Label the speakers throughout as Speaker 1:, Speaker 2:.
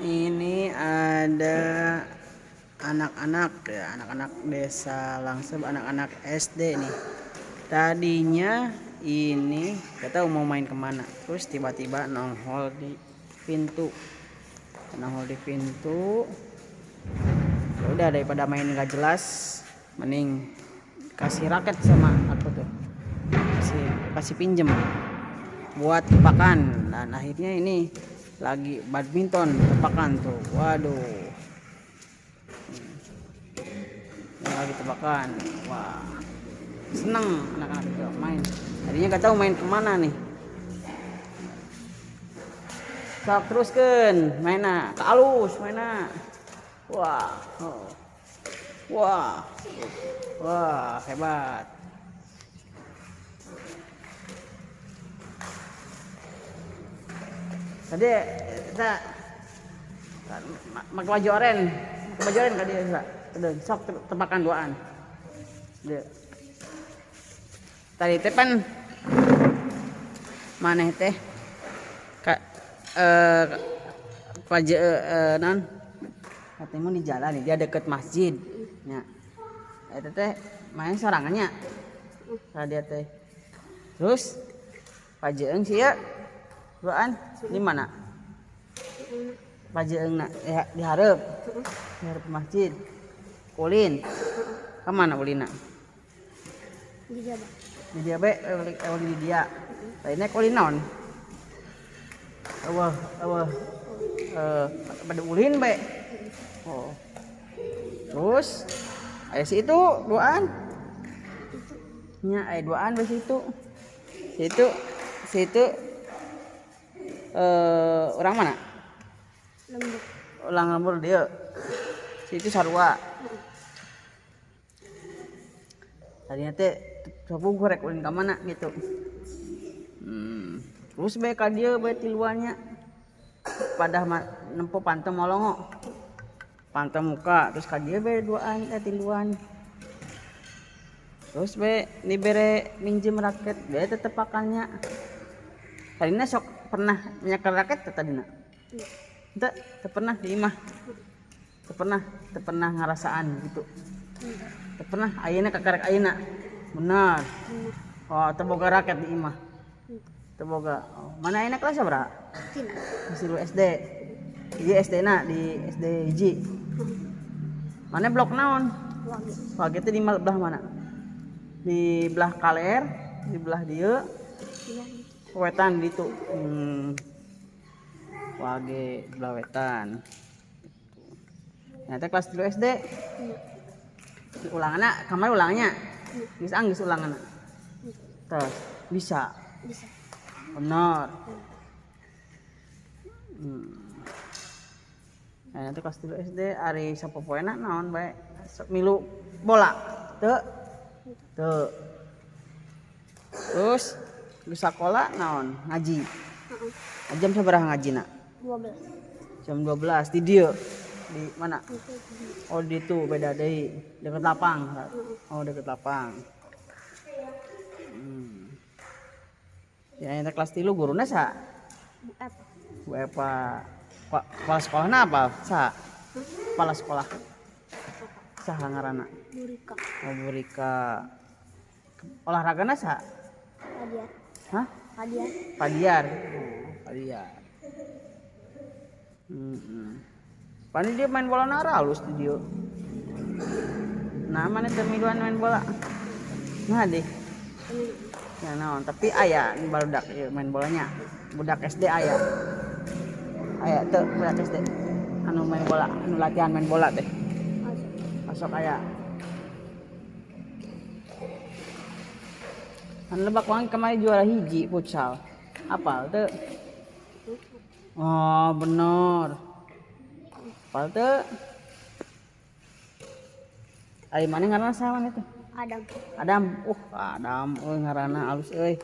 Speaker 1: Ini ada anak-anak ya, anak-anak desa Langsep, anak-anak SD nih. Tadinya ini gak tahu mau main kemana, terus tiba-tiba nongol di pintu. Nongol di pintu. Ya udah, daripada main gak jelas, mending kasih raket sama aku tuh. Kasih pinjem buat tepakan, dan akhirnya ini lagi badminton tepakan tuh. Waduh, ini lagi tepakan. Wah, seneng anak-anak itu main. Tadinya gak tahu main kemana nih. Sok teruskan mainna, ke alus mainna. Wah, oh. Wah, wah, hebat. Tadi kita make baju oren, make baju oren tadi ya, sok tepakan duaan. Dia. Tadi teh pan maneh teh ka paje non katanya di jalan nih, dia deket masjid nya. Eta teh main sorangannya. Tadi teh. Terus pajeung sih ya duaan di mana? Pajeung na ya, di hareup. Di hareup masjid. Ulin. Ka mana ulina?
Speaker 2: Di dia, Bang.
Speaker 1: Di dia be, ulin di dia. Lainnya ulin naon? Eueuh, eueuh. Pada ulin be. Oh. Terus aya si itu duaan. Nya aya duaan be si itu. Si itu, si itu orang mana?
Speaker 2: Lembur.
Speaker 1: Orang lembur dia. Si itu sarua. Tadinya teh sapu rek ulin ka mana gitu. Terus bae ka dieu bae tiluannya. Pada nempo panto molongo. Panto muka terus ka dieu bae duaan teh tiluan. Terus bae dibere minjem raket bae tetepakannya. Tadina sok pernah nyekel raket teh tadina? Teu, teu pernah di imah. Teu pernah, teu pernah ngarasaan gitu. Teu pernah ayeuna kakarek ayeuna. Benar. Oh, teu boga raket di imah. Teu boga. Oh, mana ayeuna kelas sabaraha?
Speaker 2: 3.
Speaker 1: Kelas 3 SD. Hiji SD na di SD hiji. Mana blok naon?
Speaker 2: Wage.
Speaker 1: Wage teh di belah mana? Di belah kaler, di belah dieu. Wetan ditu. Wage belah wetan. Nah, teh kelas 3 SD. Ulanganna kamari ulangnya. Geus anggeus ulanganna. Terus bisa.
Speaker 2: Bisa.
Speaker 1: Benar. Nah, nanti kelas 3 SD ari sapopoena naon bae? Milu bola. Teu. Teu. Terus di sekolah naon? Ngaji.
Speaker 2: Heeh.
Speaker 1: Jam sabaraha ngajina?
Speaker 2: 12.
Speaker 1: Jam 12 di dieu. Di mana? Oh, di itu beda deui, deket lapang. Oh, deket lapang. Ya, yang kelas 3 guruna sa?
Speaker 2: Bu Epa.
Speaker 1: Bu Epa. Kepala sekolahna apa? Sa? Kepala sekolah. Saha ngaranna?
Speaker 2: Bu Rika.
Speaker 1: Oh, Bu Rika. Olahragana sa?
Speaker 2: Padiar.
Speaker 1: Hah?
Speaker 2: Padiar.
Speaker 1: Padiar. Oh, Padiar. Pani dia main bola nara halus di dia. Nah, mana teu miluan main bola? Nah deh. Ya naon, tapi aya barudak ieu main bolanya. Budak SD aya. Aya teu budak SD anu main bola, anu latihan main bola teh. Masuk aya. Anu Lebak Wangi kemarin juara hiji futsal. Apal teu? Oh, bener. Apal teu? Ari mana ngaranna saha mana teh?
Speaker 2: Adam.
Speaker 1: Adam. Adam euy ngaranna alus euy.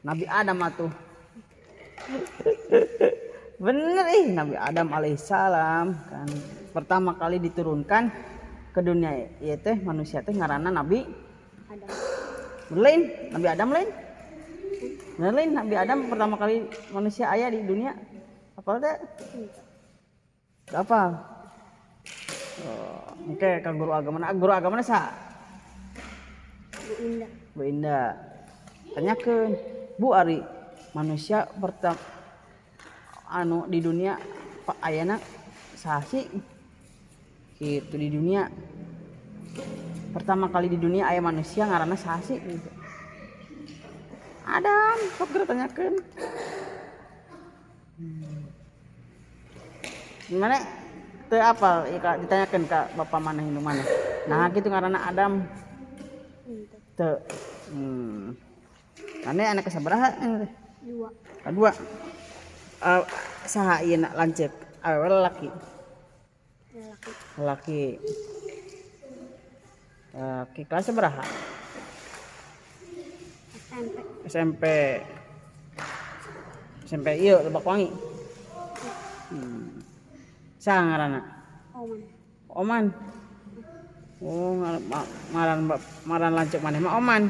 Speaker 1: Nabi Adam atuh. Bener ih, Nabi Adam alaihissalam kan pertama kali diturunkan ke dunia ieu teh manusia teh ngaranna Nabi
Speaker 2: Adam.
Speaker 1: Bener lain? Nabi Adam lain? Bener lain Nabi Adam pertama kali manusia aya di dunia. Apal teh? Teu apal. Oh, engke ka guru agama. Guru agamana saha?
Speaker 2: Bu Indah.
Speaker 1: Bu Indah. Tanyakeun, Bu, ari manusia pertama anu di dunia pak ayana saha sih? Gitu, di dunia pertama kali di dunia aya manusia ngaranna saha sih gitu. Adam, sok geura tanyakeun. Gimana teu apal ieu ka ditanyakeun ka bapak maneh, indung maneh. Nah, kitu ngaranna Adam.
Speaker 2: Henteu.
Speaker 1: Teu. Maneh anak kasabaraha teh?
Speaker 2: Dua.
Speaker 1: Kadua. Saha ieu na lanceuk? Awewe lalaki?
Speaker 2: Lelaki.
Speaker 1: Lelaki. Laki kelas sabaraha?
Speaker 2: SMP.
Speaker 1: SMP. SMP ieu Lebak Wangi. Saha ngaranna?
Speaker 2: Oman.
Speaker 1: Oman. Oh, ngaran ngaran lanceuk maneh mah Oman.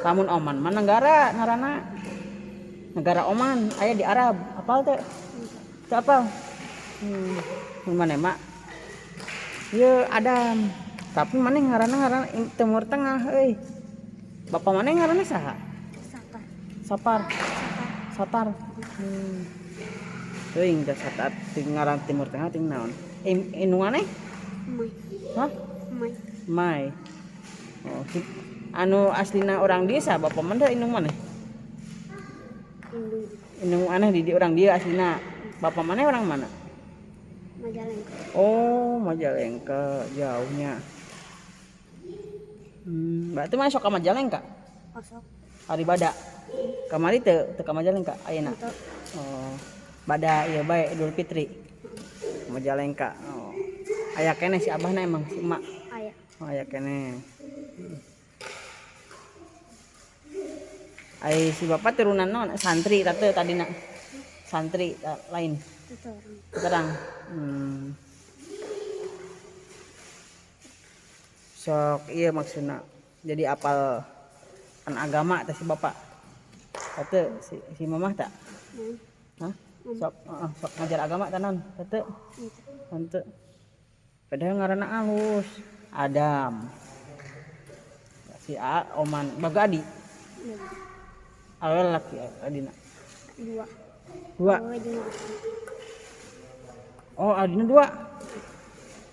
Speaker 1: Lamun Oman mah negara ngaranna. Negara Oman aya di Arab. Apal teu? Teu apal. Mun maneh mah ieu Adam. Tapi maneh ngaranna ngaran Timur Tengah euy. Bapak maneh ngaranna saha?
Speaker 2: Satar.
Speaker 1: Sapar.
Speaker 2: Satar.
Speaker 1: Satar. Teuing teh Satar ting ngaran Timur Tengah ting naon? Indung maneh?
Speaker 2: Mai.
Speaker 1: Hah?
Speaker 2: Mai.
Speaker 1: Mai. Oh, si, anu aslina orang desa bapak maneh indung maneh?
Speaker 2: Indung.
Speaker 1: Indung aneh di orang dia aslina. Bapak maneh orang mana?
Speaker 2: Majalengka.
Speaker 1: Oh, Majalengka jauhnya. Berarti mana sok ka Majalengka?
Speaker 2: Osok.
Speaker 1: Hari bada. Kamari teu teu ka Majalengka ayeuna.
Speaker 2: Henteu.
Speaker 1: Oh, bada ieu bae Idul Fitri. Majalengka. Oh. Aya keneh si abahna emang si emak.
Speaker 2: Aya.
Speaker 1: Oh, aya keneh. Ai si bapak turunan naon? Santri tante tadina. Santri lain.
Speaker 2: Tuturang.
Speaker 1: Terang. Sok iya maksudna. Jadi apal kan agama teh si bapak. Tante si mamah tak?
Speaker 2: Hmm.
Speaker 1: Hah? Sok heeh, sok ngajar agama tanan tante.
Speaker 2: Henteu.
Speaker 1: Tante. Padahal ngaranna alus. Adam. Si A Oman baga adi.
Speaker 2: Dua.
Speaker 1: Awewe laki adina.
Speaker 2: Dua.
Speaker 1: Dua.
Speaker 2: Awewe jeung laki.
Speaker 1: Oh, adina dua.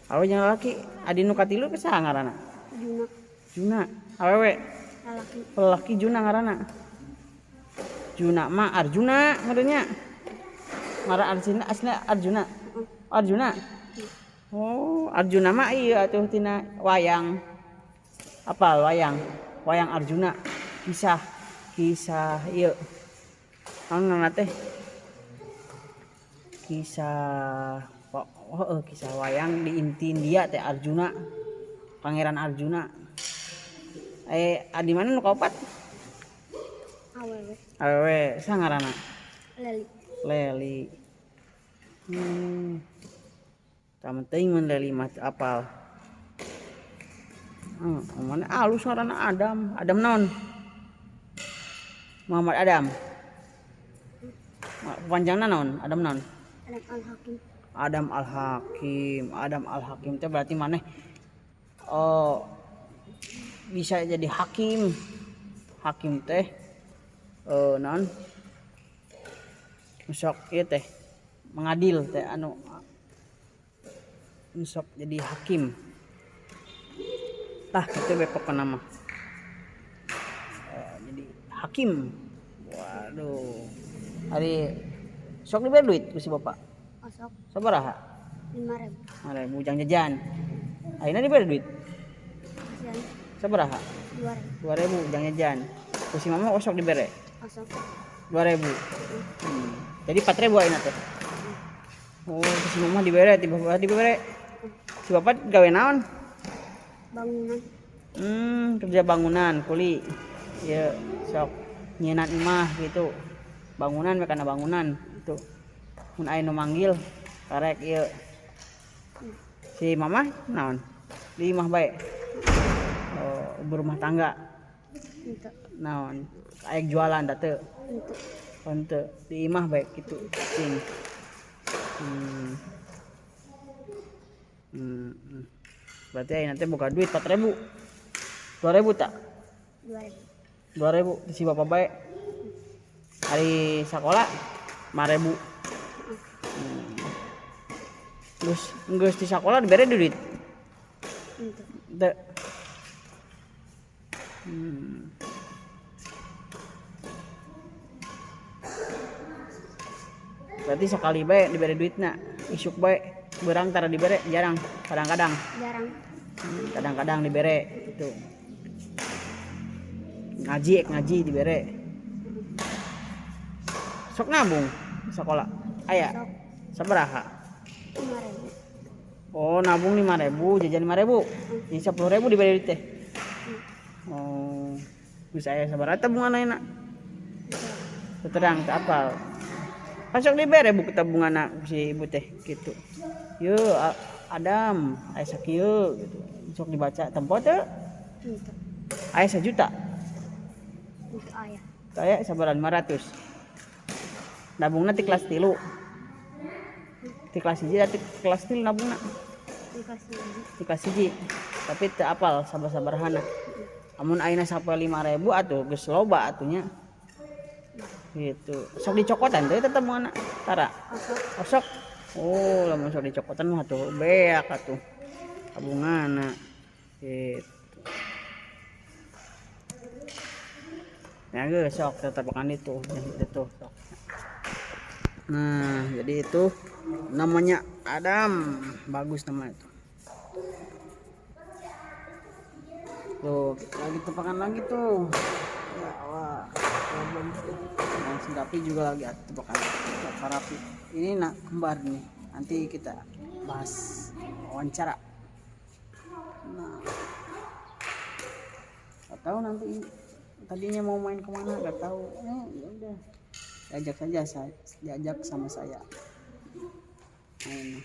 Speaker 1: Awewe jeung lalaki. Adi nu katilu saha ngaranna?
Speaker 2: Juna.
Speaker 1: Juna. Awewe.
Speaker 2: Lalaki.
Speaker 1: Lelaki Juna ngaranna. Juna mah Arjuna ngaranna. Ngaran Arjuna aslinya Arjuna. Arjuna. Oh, Arjuna mah iya atuh tina wayang. Apal wayang? Wayang Arjuna. Kisah kisah ieu. Naon ngaranna teh? Kisah oh, kisah wayang di India teh Arjuna. Pangeran Arjuna. Adi mana nu kaopat?
Speaker 2: Awewe.
Speaker 1: Awewe, saha ngaranna?
Speaker 2: Leli.
Speaker 1: Leli. Tah penting mun Leli mah teu apal. Mana alus ngaranna Adam. Adam naon? Muhammad Adam. Panjangna naon? Adam naon?
Speaker 2: Adam Al-Hakim.
Speaker 1: Adam Al-Hakim. Adam Al-Hakim teh berarti maneh oh bisa jadi hakim. Hakim teh naon? Sok ieu teh mengadil teh anu sok jadi hakim. Tah kitu we pokona mah. Jadi hakim. Waduh. Ari sok diberi duit ku si bapak.
Speaker 2: Osok.
Speaker 1: Sabaraha?
Speaker 2: 5.000.
Speaker 1: 5.000 jang jajan. Ayeuna diberi duit.
Speaker 2: Kasihan.
Speaker 1: Sabaraha?
Speaker 2: 2.000.
Speaker 1: 2.000 jang jajan. Ku si mama osok dibere.
Speaker 2: Osok.
Speaker 1: 2.000. Jadi 4.000 ayeuna teh. Oh, si mama dibere, ti bapak dibere. Si bapak gawe naon?
Speaker 2: Bangunan.
Speaker 1: Kerja bangunan, kuli. Ya, sok nyienan imah gitu. Bangunan we kana bangunan gitu. Mun aya nu manggil, karek ieu. Si mama naon? Di imah bae. Oh, berumah tangga.
Speaker 2: Henteu.
Speaker 1: Naon? Aya jualan da teu?
Speaker 2: Henteu.
Speaker 1: Henteu. Di imah bae kitu cing. Berarti ayeuna teh boga duit 4.000. 2.000 tak?
Speaker 2: 2.000.
Speaker 1: 2.000 si bapak bae. Hari sekolah 5.000. Terus geus di sekolah dibere duit.
Speaker 2: Henteu.
Speaker 1: Teu. Berarti sekali bae dibere duitna, isuk bae beurang tara dibere jarang, kadang-kadang.
Speaker 2: Jarang.
Speaker 1: Kadang-kadang dibere itu. Ngaji, ngaji dibere. Sok nabung sekolah. Aya.
Speaker 2: Sok.
Speaker 1: Sabaraha?
Speaker 2: 5.000.
Speaker 1: Oh, nabung 5.000, jajan 5.000. Jadi 10.000 dibere duit teh. Oh, bisa aya sabaraha tabungan ayeuna? Terang teu apal. Masuk dibere buku tabungan si ibu teh gitu. Yeuh, Adam, aya sakieu gitu. Sok dibaca tempo teu?
Speaker 2: Henteu.
Speaker 1: Aya 1 juta.
Speaker 2: Henteu aya.
Speaker 1: Teu aya sabaraha 500. Nabungna ti kelas 3. Ti kelas 1 ti kelas 3 nabungna.
Speaker 2: Di kelas hiji.
Speaker 1: Ti kelas 1. Tapi teu apal sabar-sabarahana. Amun ayeuna sampai 5.000 atuh geus loba atuh nya. Gitu. Sok dicokotan teh tetep tabunganna. Tara.
Speaker 2: Osok.
Speaker 1: Osok. Oh, lamun sok dicokotan mah atuh beak atuh. Tabunganna. Gitu. Nah, geus sok tetepakan itu, itu sok. Nah, jadi itu namanya Adam. Bagus namanya itu. Tuh, lagi tepakan lagi tuh. Ya, wah. Dan si Rapi juga lagi tepakan. Rapi. Ini nak kembar nih. Nanti kita bahas wawancara. Nah, gak tahu nanti tadinya mau main kemana, gak tahu. Ya udah, diajak saja saya, diajak sama saya. Main.